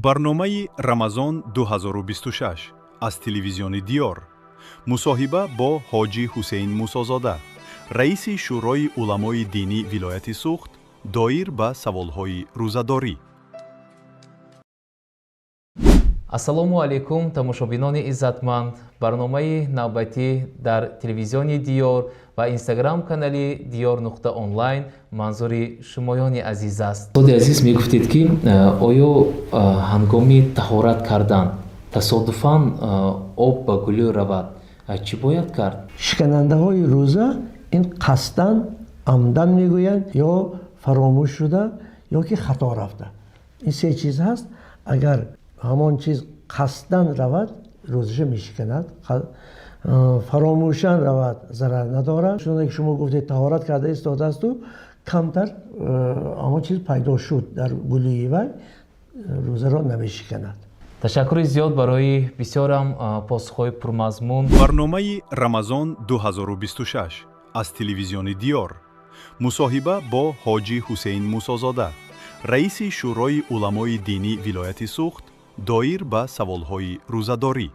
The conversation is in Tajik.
Барномаи Рамазон 2026 аз телевизиони Диёр. Мусоҳиба бо ҳоҷӣ Ҳусейн Мусозода, раиси Шӯрои уламои динӣ вилояти Суғд, доир ба саволҳои рӯзадорӣ. Ассалому алайкум, тамошобинони иззатманд. Барномаи навбатӣ дар телевизиони Диёр ва инстаграм канали Диёр нуқта онлайн манзури шумоёни азиз аст. Устоди азиз, мегуфтед, ки оё ҳангоми таҳорат кардан тасодуфан об ба гулӯ равад, чӣ бояд кард? Шиканандаҳои рӯза ин қасдан, амдан мегӯянд, ё фаромӯш шуда, ё ки хато рафта. Ин се чиз ҳаст. Агар ҳамон чиз қасдан равад, рӯзаша мешиканад, фаромӯшан равад, зарар надорад. Чуноне ки шумо гуфтед, таҳорат карда истодаасту камтар ҳамон чиз пайдо шуд дар гулӯи вай, рӯзаро намешиканад. Ташаккури зиёд барои бисёрам посухҳои пурмазмун. Барномаи Рамазон 2026 аз телевизиони Диёр. Мусоҳиба бо ҳоҷӣ Ҳусейн Мусозода, раиси Шӯрои уламои динӣ вилояти Суғд, доир ба саволҳои рӯзадорӣ.